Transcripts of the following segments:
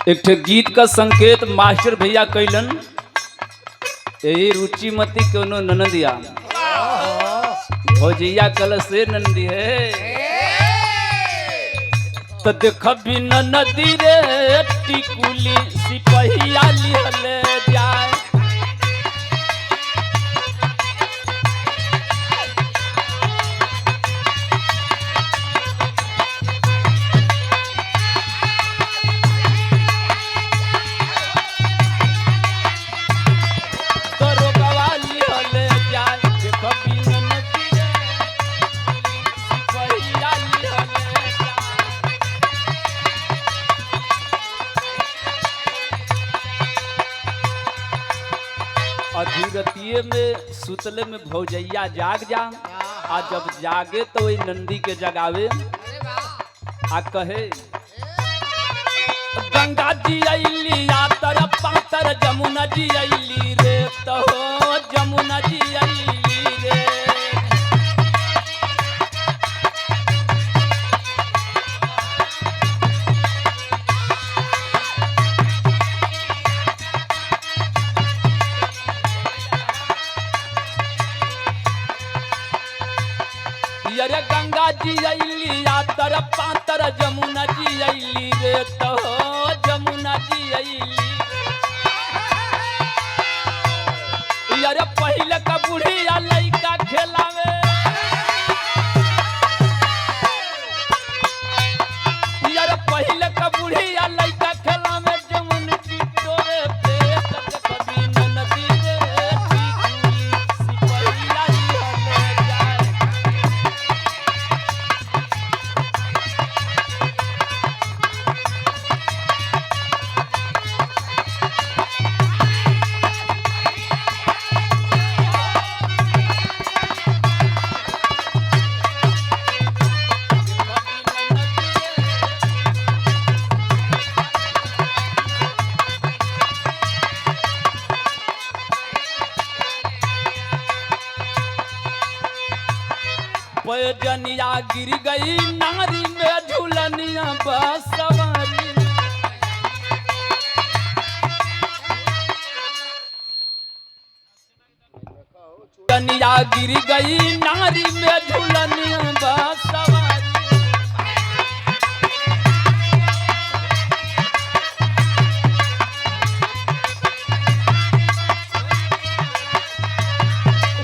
एक ठे गीत का संकेत मास्टर भैया कैलन, यही रुचिमती कोनो ननदिया भौजैया कल से नंदी है तो देख बिन नदी रे टिकुली सिपहिया लिहले जाए। दरोगवा लिहले जाए, देख बिन नदी रे सिपहिया लिहले जाए। अधीरतिये में सुतले में भौजैया जाग जा, आ जब जागे तो वही नंदी के जगावे आ कहे गंगा जी अली आतर पातर जमुना जी अली रे, तो हो जमुना जी अली रे। अरे गंगा जी अली आतर पातर जमुना जी अली रे, तो हो जमुना जी अली। अरे पहले का बुढ़िया लइका खेलावे, यार पहले का बुढ़िया लइका खेलावे जमुन टिटोरे पे कभी नदी रे टिकुली सिपहिया लिहले जाए। पैजनिया गिर गई नारी में झूलनिया बसवारी। कनिया गिर गई नारी में झूलनिया बसवारी।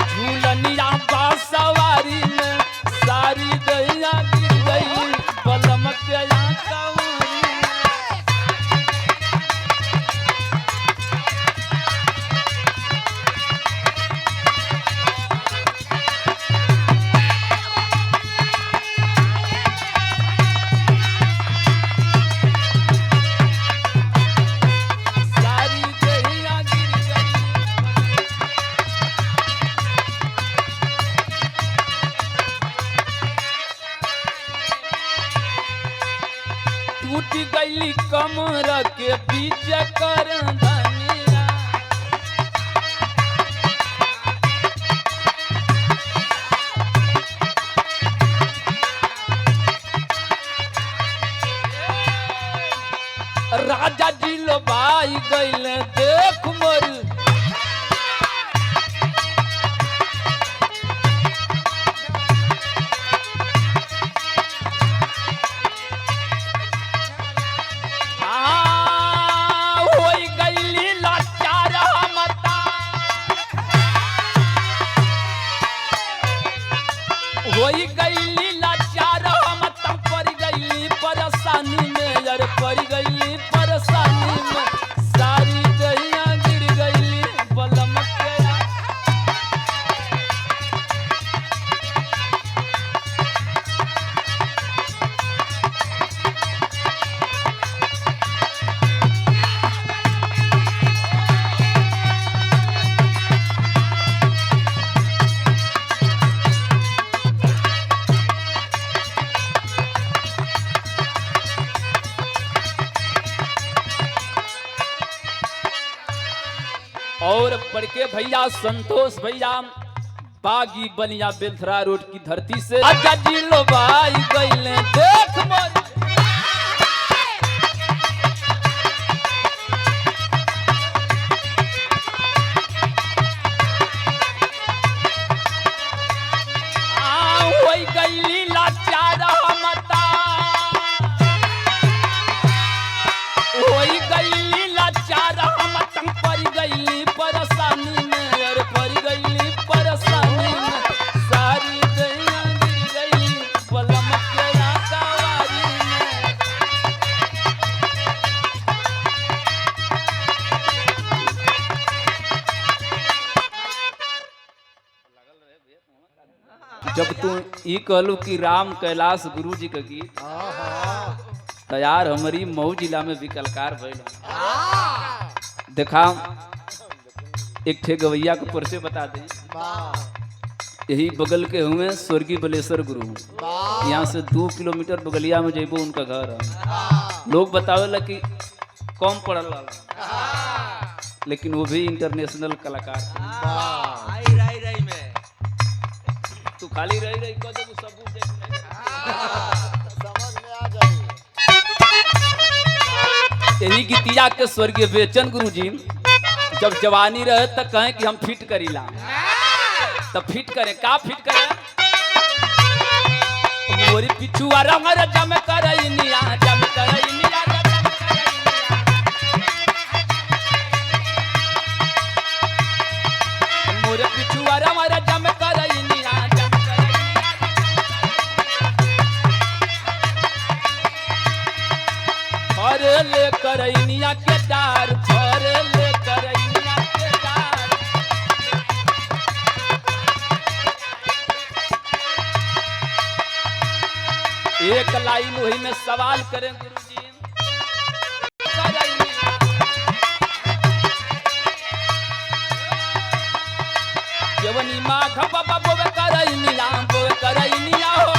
झूलनिया बसवारी में सारी दैया गिर गई बलम के आंकवारी। सारी दैया गिर गई। टूट गई कमर के बीच कर धनिया, राजा जी लो भाई गईल देख मोर होई गईली लाचार मता, होई गईली लाचार मता, पड़ गईली परेशानी में, यार पड़ गईली परेशानी में, सारी दहिया गिर गईली बलम के। और बड़के भैया संतोष भैया बागी बनिया बेलथरा रोड की धरती से अच्छा जी लो भाई गईले देख मोर। जब तू ई कहलू कि राम कैलाश गुरु जी का गीत तैयार हमारी मऊ जिला में भी कलकार भइल। देखा एक ठे गवैया को परिचय बता दें, यही बगल के हुए स्वर्गीय बलेश्वर गुरु, यहाँ से 2 किलोमीटर बगलिया में जेबो उनका घर है। लोग बतावेला कि कम पढ़ल रहल, लेकिन वो भी इंटरनेशनल कलाकार। आई रही रही में तू खाली रही रही कह देबू सब बुझ जाई। समझ में आ जाई। यही गीतिया के स्वर्गीय बेचन गुरु जी जब जवानी रहे तो कहें कि हम फिट करीला, तब फिट करें का फिट करें मोरी पिछुआ रंग जम करैनिया जम करैनिया जम करैनिया। मोरे पिछुआ रंग जम करैनिया जम करैनिया। फरे ले करैनिया के डार, फरे ले करैनिया के डार। एक लाइन वही में सवाल करें गुरुजी, करैनिया। जवनी माघ बाबा बोवे करैनिया बोवे करैनिया हो।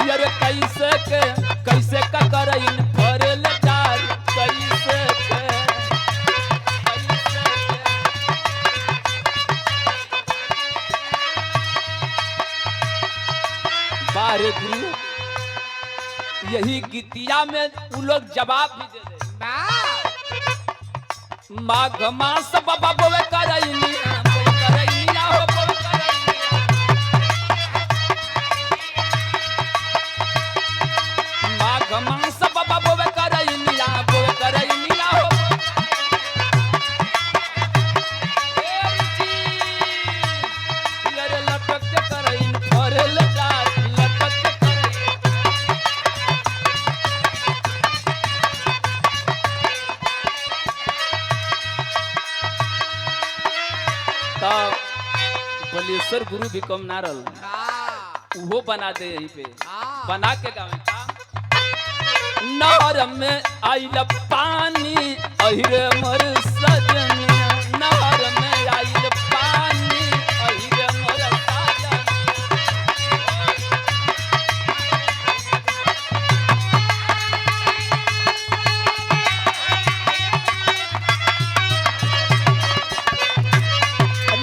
यार कैसे के कैसे का करैन फरल डार, कैसे के कैसे के। बारे गुरु यही गीतिया में उ लोग जवाब भी दे दे। माघ मास बाबा बोवे करैनिया बोवे करैनिया हो बोवे करैनिया। माघ मास बाबा बोवे करैनिया बोवे करैनिया हो। ए रुचि, अरे लटक के करैन फरल डार, लटक के करैन। तब बलेश्वर गुरु भी कम ना रहल, उहो बना दे यहीं पे बना के गावे का। नहर में आइल पानी अहिरे मोर सजनिया, नहर में आइल पानी अहिरे मोर सजनिया।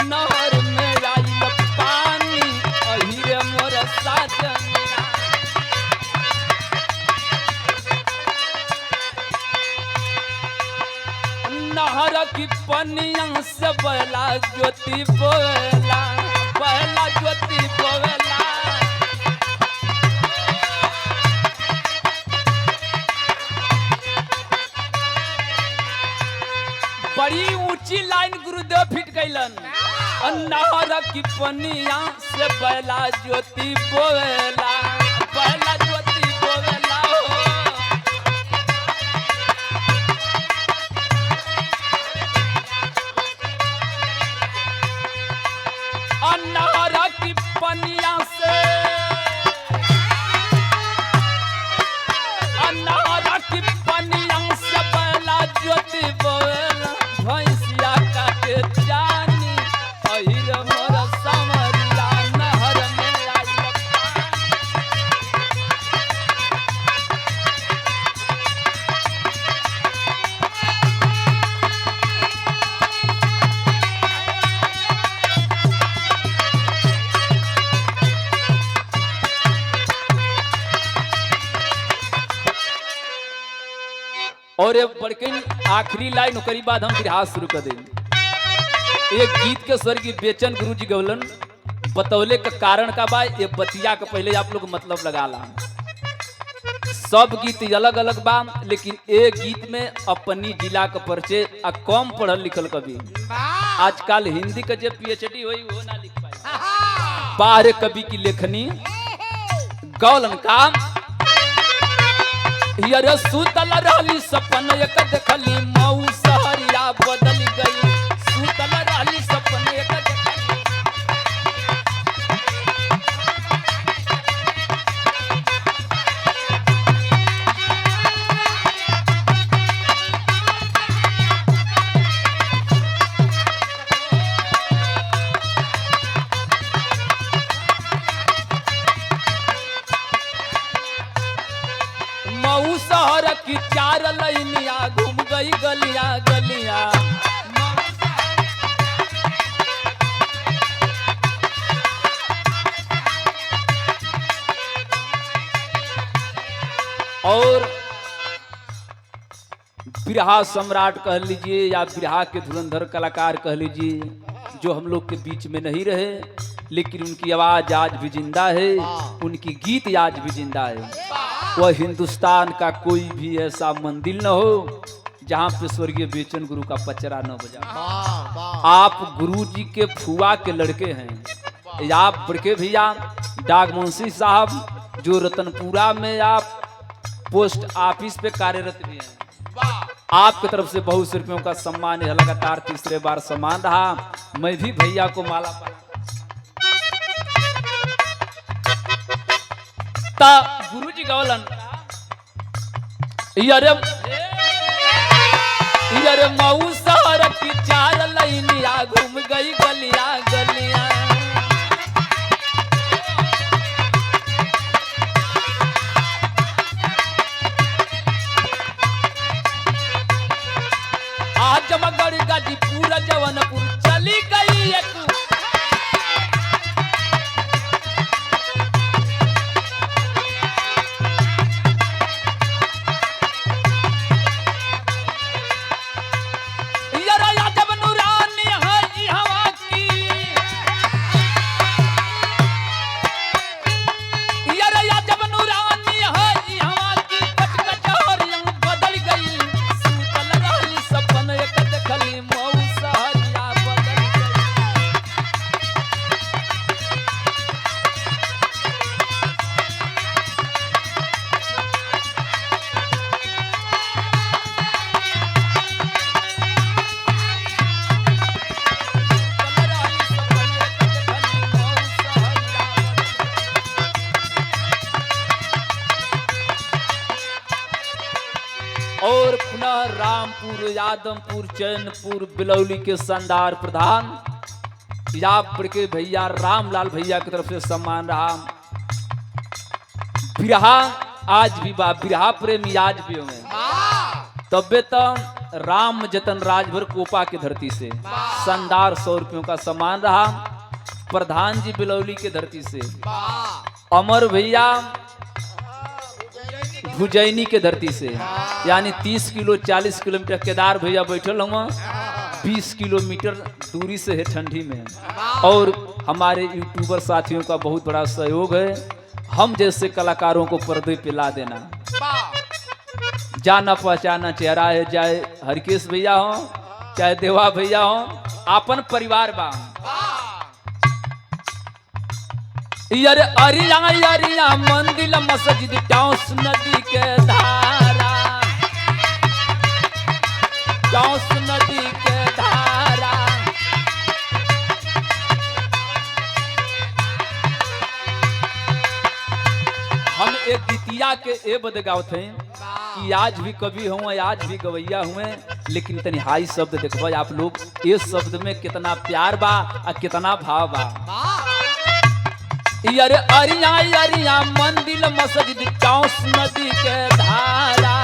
नहर में आइल पानी अहिरे मोर सजनिया। नहर की पनिया से बहला ज्योति बोला, बहला ज्योति बोला। बड़ी ऊंची लाइन गुरुदेव फिट गईलन। नहर की पनिया से बहला ज्योति बोला, बहला ज्योति बोला हो। अनहर की पनिया से, अनहर की पनिया से बैला ज्योति बोला, भैंसिया काटे जानी अहिर मोर समरिया, नहर में आइल पानी। और ये बड़किन आखिरी लाइन ओकरी बाद हम बिरहा शुरू कर देंगे। एक गीत के स्वर्गीय बेचन गुरु जी गवलन बतौले का कारण का बा, ये बतिया के पहले आप लोग मतलब लगा ला। सब गीत अलग अलग बा, लेकिन एक गीत में अपनी जिला के परिचय आ कम पढ़ल लिखल कवि। आजकल हिंदी के जे पीएचडी हुई वो ना लिख पाए। बाहर कवि की लेखनी गौलन काम यार सुतल रहली सपन एक देखली मऊ सहरिया बदल गई। सुतल शहर की चार लैनिया घूम गई गलिया गलिया। और बिरहा सम्राट कह लीजिए या बिरहा के धुरंधर कलाकार कह लीजिए, जो हम लोग के बीच में नहीं रहे, लेकिन उनकी आवाज़ आज भी जिंदा है, उनकी गीत आज भी जिंदा है। वह हिंदुस्तान का कोई भी ऐसा मंदिर न हो जहाँ पे स्वर्गीय बेचन गुरु का पचरा न बजा। वाह वाह। आप गुरु जी के फुआ के लड़के हैं, या आप बड़के भैया डागमंशी साहब जो रतनपुरा में आप पोस्ट ऑफिस पे कार्यरत भी हैं, आपकी तरफ से बहुत से रुपयों का सम्मान है, लगातार तीसरे बार सम्मान रहा। मैं भी भैया को माला ता गुरु जी गौलन अरे अरे मऊ शहर की चार लाइनिया घूम गई गलिया गलिया। आजमगढ़ गाजीपुर जवनपुर चली गई एक यरा यादव नूरानी है ई हवा की, यरा यादव नूरानी है ई हवा की, कट कचहरियां बदल गई, सूतल रहली सपन एक देखली मऊ सहरिया बदल गई। सूतल रहली सपन एक देखली मऊ सहरिया बदल और पुनः रामपुर यादमपुर चैनपुर बिलौली के शानदार प्रधान या बड़के भैया रामलाल भैया की तरफ से सम्मान रहा। बिरहा आज भी बा, बिरहा प्रेमी आज भी हुए। तबे तो राम जतन राजभर कोपा की धरती से शानदार 100 रुपयों का सम्मान रहा। प्रधान जी बिलौली के धरती से, अमर भैया भुजैनी के धरती से, यानी 30 किलो 40 किलोमीटर केदार भैया बैठल हुआ, 20 किलोमीटर दूरी से है ठंडी में। और हमारे यूट्यूबर साथियों का बहुत बड़ा सहयोग है हम जैसे कलाकारों को पर्दे पे ला देना। जाना पहचाना चेहरा है, चाहे हरकेश भैया हो चाहे देवा भैया हो, अपन परिवार बा। यार अरिया अरिया मंदिर मस्जिद टॉस नदी के धारा, टॉस नदी के धारा। हम एक गीतिया के ए बद गावत हैं कि आज भी कवि हुए, आज भी गवैया हुए, लेकिन तनी हाई शब्द देखब आप लोग, इस शब्द में कितना प्यार बा आ कितना भाव बा। यार अरिया अरिया मंदिर मस्जिद चौस नदी के धारा,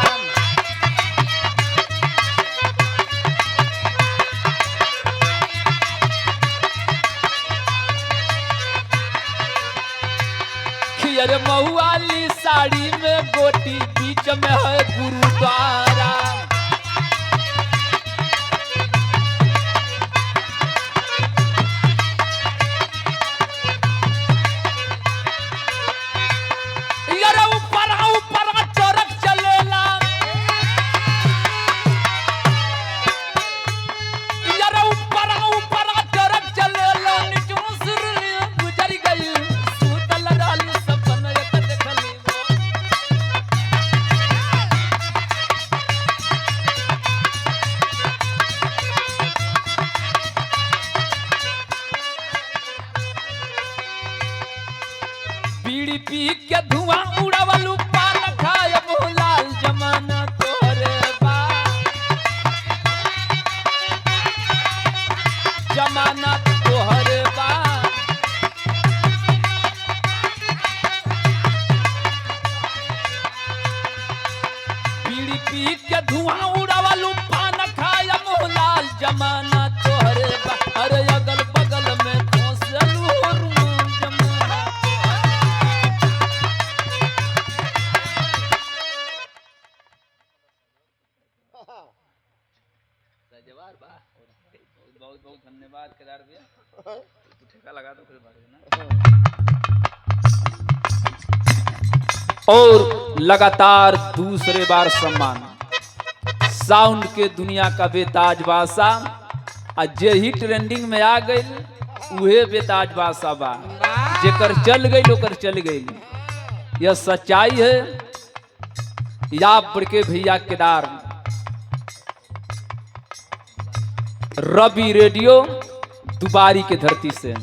खियर महुआली साड़ी में गोटी बीच में है गुरुद्वारा। यार ऊपर ऊपर चरक चलेला, यार ऊपर ऊपर चरक चलेला, नीचू सिर गुजर गई, सूतल रहली सपन एक देखली। पी के धुआं उड़ावलू पान खाया मुँह लाल जमाना तोहरे बा। अरे अगल बगल में खोसलू रुमाल जमाना सजवार बा। बहुत बहुत धन्यवाद केदार भैया, तू ठेका लगा दो फिर भाग ना। और लगातार दूसरे बार सम्मान साउंड के दुनिया का बेताज बादशाह, आ जे ही ट्रेंडिंग में आ गई उहे बेताज बादशाह बा, जेकर चल गई ओकर चल गई। यह सच्चाई है। या बड़के भैया केदार रवि रेडियो दुबारी के धरती से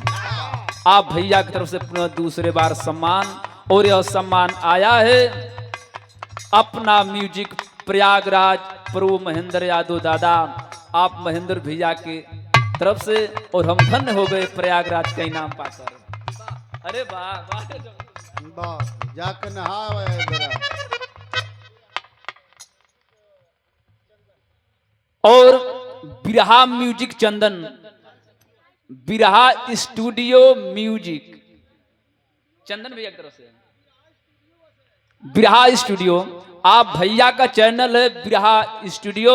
आप भैया की तरफ से पुनः दूसरे बार सम्मान, और यह सम्मान आया है अपना म्यूजिक प्रयागराज प्रो महेंद्र यादव दादा, आप महेंद्र भैया के तरफ से, और हम धन्य हो गए प्रयागराज का इनाम पाकर। अरे वाह वाह, वाह, जाके नहावे जरा। और बिरहा म्यूजिक चंदन, बिरहा स्टूडियो म्यूजिक चंदन भैया की तरफ से बिरहा स्टूडियो, आप भैया का चैनल है बिरहा स्टूडियो,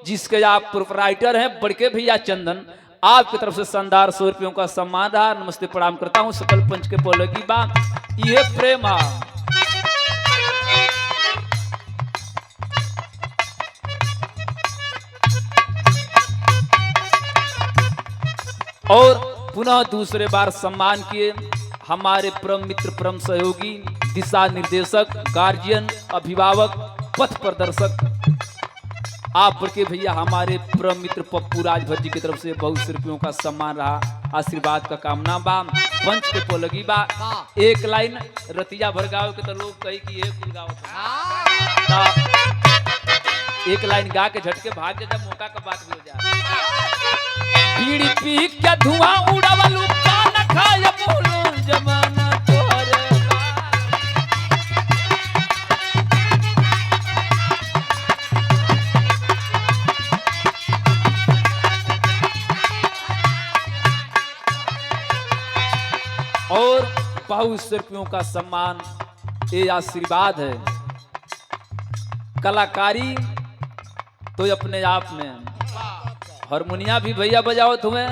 जिसके आप प्रोपराइटर हैं बड़के भैया चंदन, आपकी तरफ से शानदार 100 रुपयों का सम्मान रहा। नमस्ते प्रणाम करता हूँ सकल पंच के पोलगी बा, ये प्रेम आ। और पुनः दूसरे बार सम्मान किए हमारे परम मित्र परम सहयोगी दिशा निर्देशक गार्जियन अभिभावक पथ प्रदर्शक आप बड़के भैया हमारे परम मित्र पप्पू राजभर जी की तरफ से बहुत से रुपयों का सम्मान रहा, आशीर्वाद का कामना बा। पंच के पोलगी बा, एक लाइन रतिया भर गाँव के तो लोग कही कि ये कुल गाँव, एक लाइन गा के झटके भाग जा, जब मौका का बात भी हो जा। बीड़ी पी के धुआं उड़ावलू पान खाय बोलू जमाना तोहरे बा। और बहुत से रुपयों का सम्मान, ये आशीर्वाद है। कलाकारी तो अपने आप में, हारमोनिया भी भैया बजावत हुए,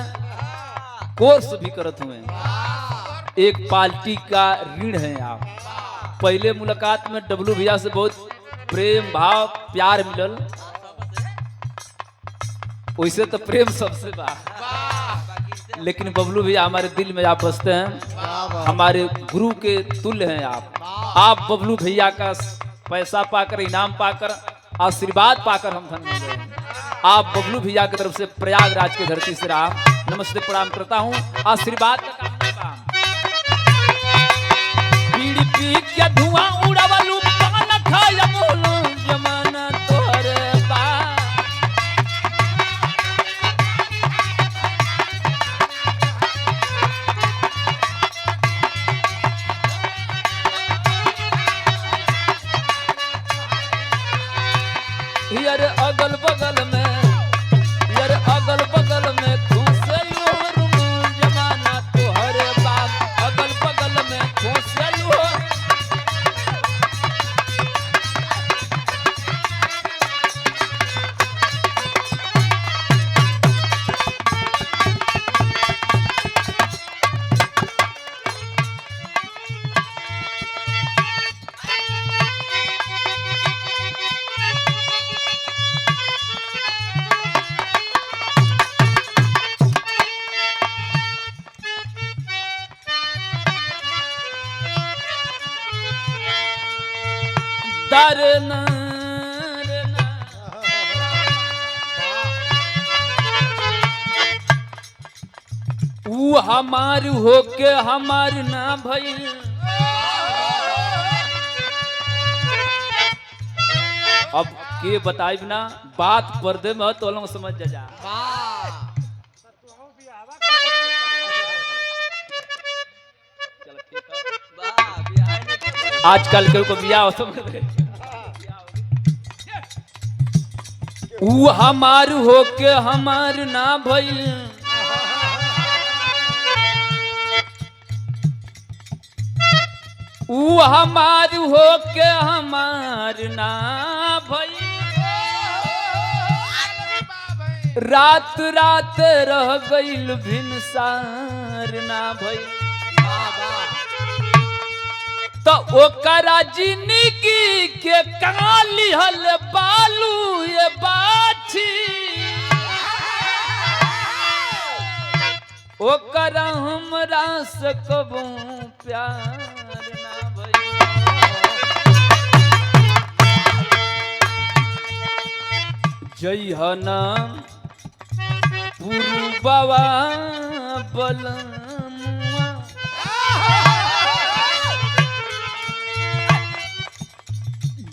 कोर्स भी करत हुए, एक पार्टी का ऋण है आप। पहले मुलाकात में डब्लू भैया से बहुत प्रेम भाव प्यार मिलल, वैसे तो प्रेम सबसे बा, लेकिन बबलू भैया हमारे दिल में आप बसते हैं, हमारे गुरु के तुल्य हैं आप। आप बबलू भैया का पैसा पाकर, इनाम पाकर, आशीर्वाद पाकर हम धन्य हो गए। आप बबलू भैया की तरफ से प्रयागराज के धरती से रहा नमस्ते प्रणाम करता हूँ, आशीर्वाद का कामना बा। बीड़ी पी के धुआं उड़ावलू पान खाय बोलू जमाना तोहरे बा। यार अगल बगल में, यार अगल बगल में खुशलू रुमाल जमाना तोहरे बाप, अगल बगल में खुशलू। दर न रे न। ऊ हमार होके हमार ना भइल, अब के बताइब ना बात पर्दे में हो तो लोग समझ जा। चल ठीक है। आजकल के को बियाह हो समझ रहे। ऊ हमार होके हमार ना भइल। ऊ हमार होके हमार ना भइल। रात रात रह गइल भिनसार ना भइल। तो ओकरा जिंदगी के काली हल बालू ये बाछी, ओकरा हमरा से कबू प्यार ना भइल। जइहना पुरबवा बलमुआ,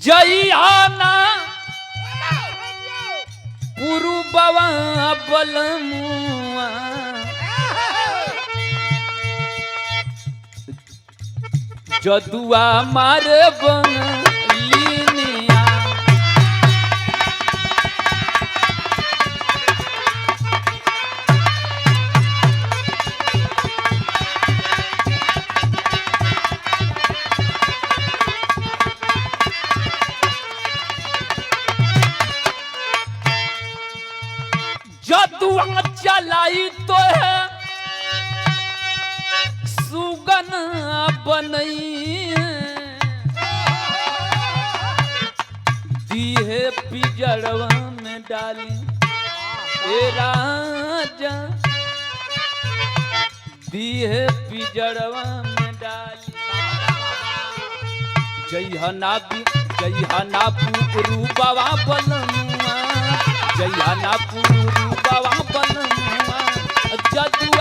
जइहना पुरबवा बलमुआ, जदुआ मारे बंगलिनिया। जदुआ चलाई तो है सुगन बनई, दीहे पिजड़वा में डाली ए राजा, दीहे पिजड़वा में डाली। जइहना बी जइहना पुरू बाबा बलमुआ, जइहना पुरू बाबा बलमुआ, जदुआ